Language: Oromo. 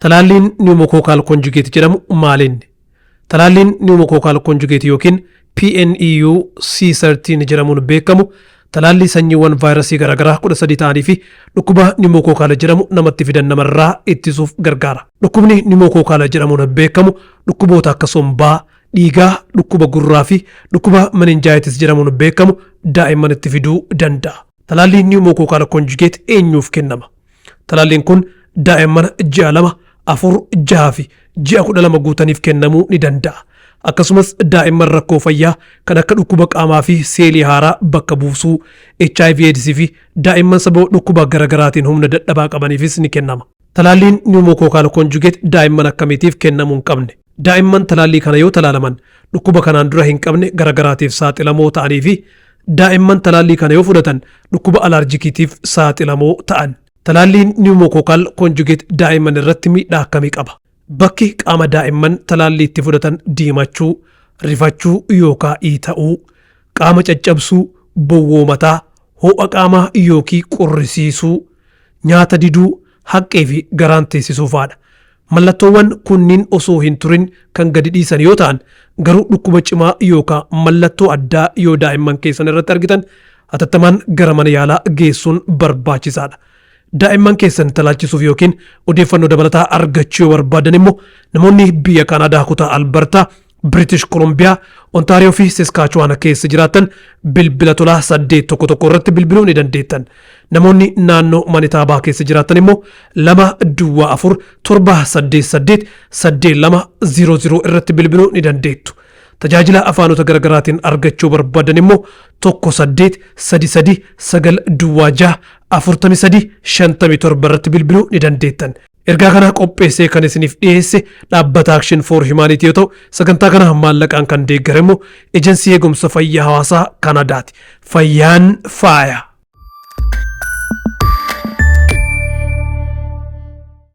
Talaalliin pneumococcal conjugate jedhamu maalinni? Talaalliin pneumococcal conjugate yookiin PNEU C13 jedhamuun beekamu talaallii sanyiiwwan vaayirasii garaagaraa 13 ta'anii fi dhukkuba pneumococcal jedhamu namatti fidan namarraa ittisuuf gargaara. Dhukkubni pneumococcal jedhamuun beekamu dhukkuboota akka sombaa, dhiigaa, dhukkuba gurraa fi dhukkuba meningitis jedhamuun beekamu daa'immanitti fiduu danda'a. Talaalliin pneumococcal conjugate eenyuuf kennama? Talaalliin kun daa'imman ji'a 2, 4, 6 fi ji'a 12 guutaniif kennamuu ni danda'a. Akkasumas daa'imman rakkoo fayyaa kan akka dhukkuba qaamaa fi seelii haaraa bakka buusuu, HIV AIDS fi daa'imman sababa dhukkuba garaagaraatiin humna dadhabaa qabaniifis ni kennama. Talaalliin pneumococcal conjugate daa'imman akkamiitiif kennamuu hin qabne? Daa'imman talaallii kana yoo talaalaman dhukkuba kanaan dura hin qabne garaagaraatiif saaxilamoo ta'anii fi daa'imman talaallii kana yoo fudhatan dhukkuba alaarjikiitiif saaxilamoo ta'an. Talaalliin pneumococcal conjugate daa'imman irratti miidhaa akkamii qaba? Bakki qaama daa'imman talaallii itti fudhatan diimachuu, rifachuu yookaan iita'uu, qaama caccabsuu, bowwoo mataa, ho'a qaamaa yookiin qorrisiisuu, nyaata diduu, haqqee fi garaan teessisuu fa'aadha. Mallattoowwan kunniin osoo hin turin kan gadi dhiisan yoo ta'an, garuu dhukkuba cimaa yookaan mallattoo addaa yoo daa'imman keessan irratti argitan hatattamaan gara mana yaalaa geessuun barbaachisaadha. Daa'imman keessan talaalchisuuf yookiin odeeffannoo dabalataa argachuu yoo barbaadan immoo namoonni biyya Kaanaadaa kutaa Albertaa, British Columbia, Ontaariyoo fi Saskatchewan keessa jiraatan bilbila tolaa 811 irratti bilbiluu ni dandeettan. Namoonni naannoo Manitaabaa keessa jiraatan immoo 204 788 8200 irratti bilbiluu ni dandeettu. Tajaajila afaanota garaagaraatiin argachuu barbaadan immoo 1 833 9 06 43 57 irratti bilbiluu ni dandeettan. Ergaa kana qopheessee kan isiniif dhiyeesse dhaabbata Action for Humanity yoo ta'u, sagantaa kana maallaqaan kan deeggare immoo Ejensii Eegumsa Fayyaa Hawaasaa Kanadaati. Fayyaan faaya.